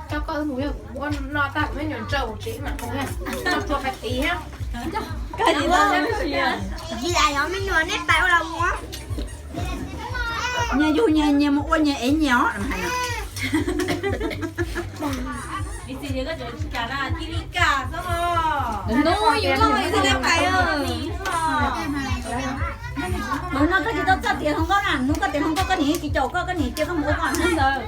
Coj koj mus ua no tag me nyuam ntsaws tsev mas ua rua qhov tid. Nyias yug nyias mus ua nyias ev nyias os. Hnub no koj tsis tau txoj tias hluas nkauj na, hnub koj tias hluas nkauj koj niam tsis caum koj, koj niam cia koj mus ua koj ntawd.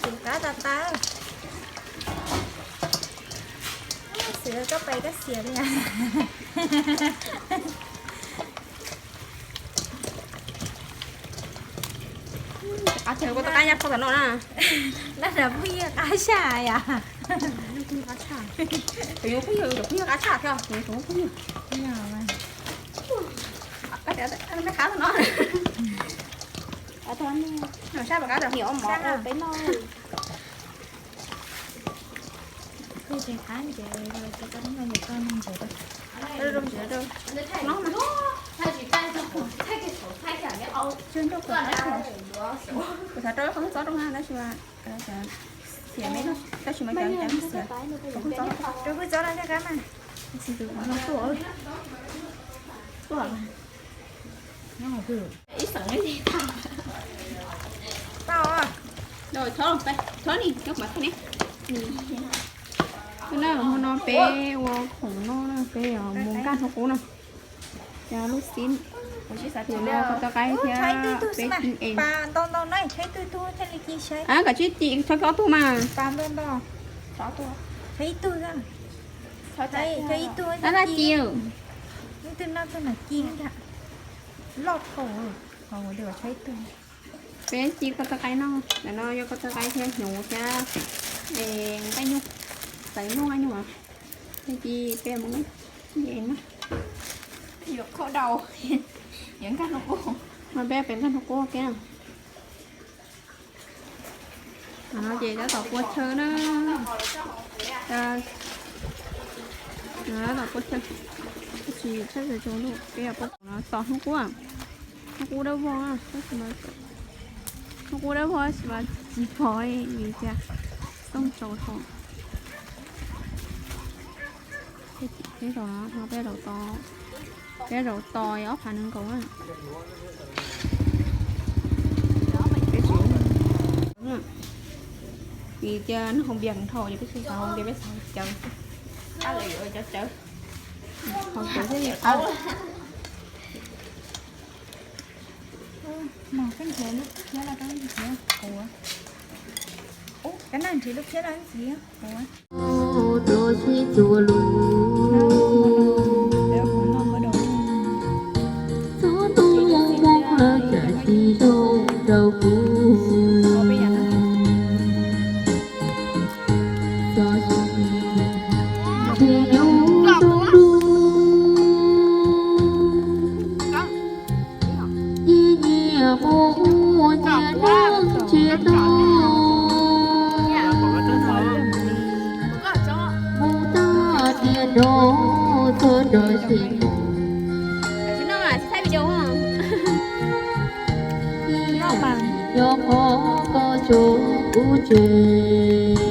Tus qab tas tas. Xwm koj pais koj xiam li. Qab tshaj koj tau qab nyab phauj tom no na. Dab phooj ywg qab tshaj yom. Yus phooj ywg, yus phooj ywg qab tshaj thiab, yus phooj ywg. Qab tshaj no. Sab pam qab tau hiam mov peb noj. Kuv xav rau qhov txob rau na tab sis mas xiam me tab sis mas cov cov xiam rau kuj txob rau thiab qab mas. Ib xeem tau. Thov ni cov pam thov ni. Hnub no peb ua khoom no peb mus nkag hnub qub no. Cov lub xib no koj tau qaib thiab peb cig es. Koj tsis cig txhob ob tug mas. Ab, laj ci. Peb cig koj tau qaib no, ntawm no yog koj tau qaib thiab hnyuv thiab nqaij nyuj, txawv nyuj nqaij nyuj os. Peb cig peb mus cig es na. Yuav khaub dau, yuav nkag hnub qub. Mas peb pem nkag hnub qub kiag. Qhov no ces tab tom pua chaw na. Tab tom pua chaw, tab sis tsheb tsaus tsaus ntuj peb yuav pua no tos hnub qub. Hnub qub dawb vog, hnub qub dawb vog tab sis mas tsis pom vim tias xyoo tsaus dhau. Peb zaum no peb zaum tos, peb zaum tos ob phav nees nkaum na. Vim tias noj hauv npias dhau ces peb tsis xav hauv npias, peb xav cawv xwb. Cawv thiab li qab. Mas koj nrhiav lub phiab los koj nrhiav kuv. Ub, koj nrhiav lub phiab los nrhiav kuv. Txhua tus Hmoob lawv txawm tsis zoo rau kuv. Txo tsis ntshe yus zoo dua, ib nyias mus ua nyias neej ntsiag to. Mus tag tiam nrog txog rau xyem mus. Ib yam nyob qhov koj tso kuv tseg.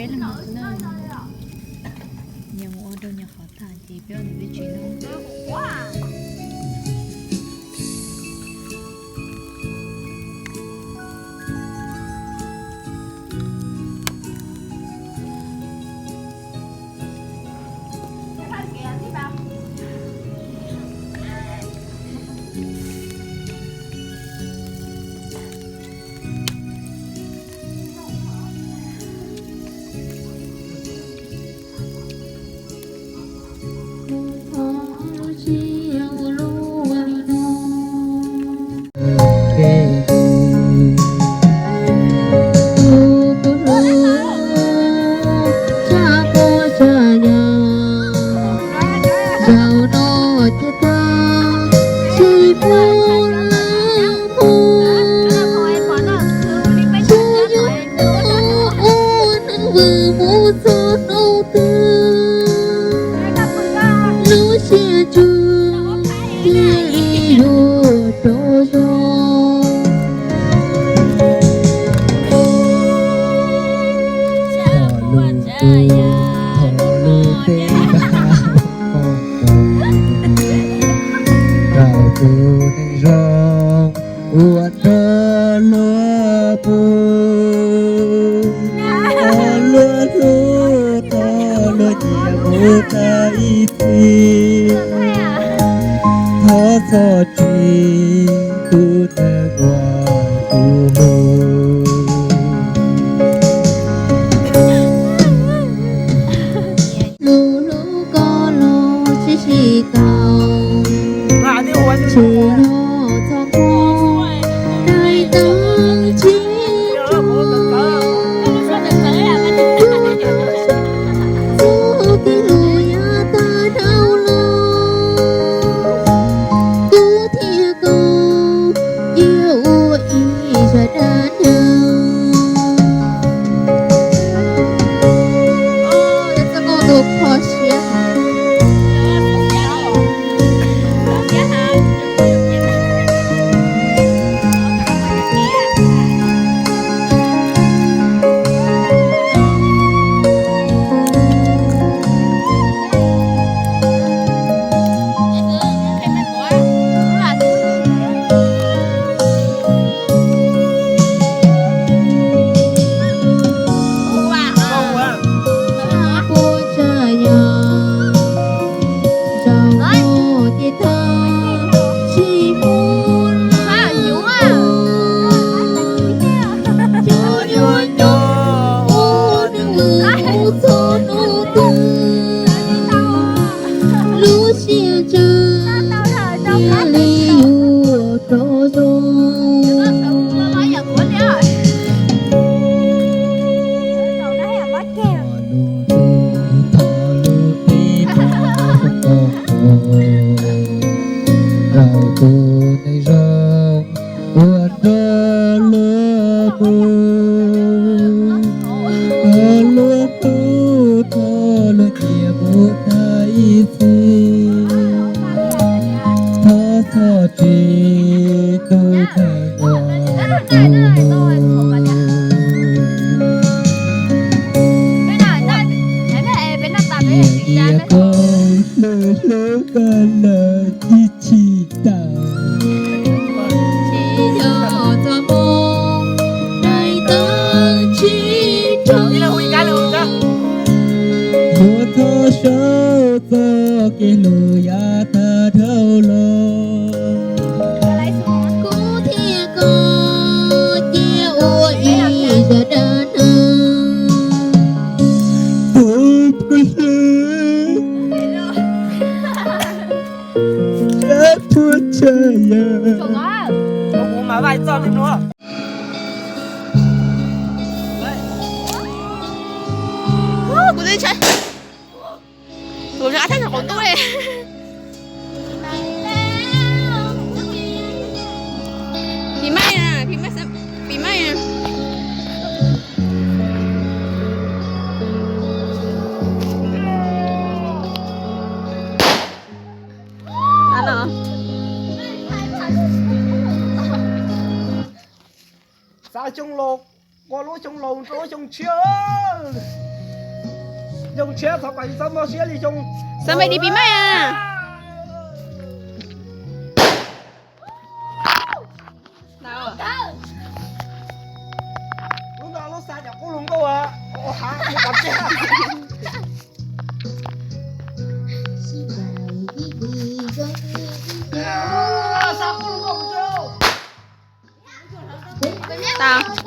Peb leej no xwb na. Nyias mus ua rau nyias qhov tag ces peb ua ntawm peb tsev no. Lub siab ntsws thiaj li yuav rov zoo. Thov lub teb, thov lub teb, rau tus neeg zoo ua rau luag pub, thov luag hlub, thov luag nyiam mus tag ib txhis. Thov txhob tsim tus neeg uas kuv hlub. Lub hlub koj los sib sib tau, tsis yog txog ntua dai tag tsis txog kev hlub yav tag dhau los, kuv thiab koj cia ua ib zaj dab neeg. Lub siab ntsws thiaj li yuav rov zoo. Thov lub teb, thov lub teb, thov lub teb, rau tus neeg zoo ua rau luag pub, thov luag hlub, thov luag nyiam mus tag ib txhis. Thov txhob tsim tus neeg uas kuv hlub. Nyiam koj hlub hlub koj lawm ib txhis tau. Tsis yog txoj hmoo dai tag tsis raug, yuav txhob sau txoj kev hlub yav tag dhau los. Kuv thiab koj cia ua ib zaj dab neeg. Tus koj hlub dab thuab tshaj yam. Kuv twb ntshai, kuv rov qab thaij thaum qaum ntuj li. Phim maij na, phim maij, phim maij na. Xav xyoo laus, ua lub xyoo laus rau lub xyoo tshiab. Xyoo tshiab thov kom yus txhob mob siab li xyoo. Xav npe di pis mas. Lub no lub xa cov qub hluas nkauj a. Xa qub hluas nkauj. Tau.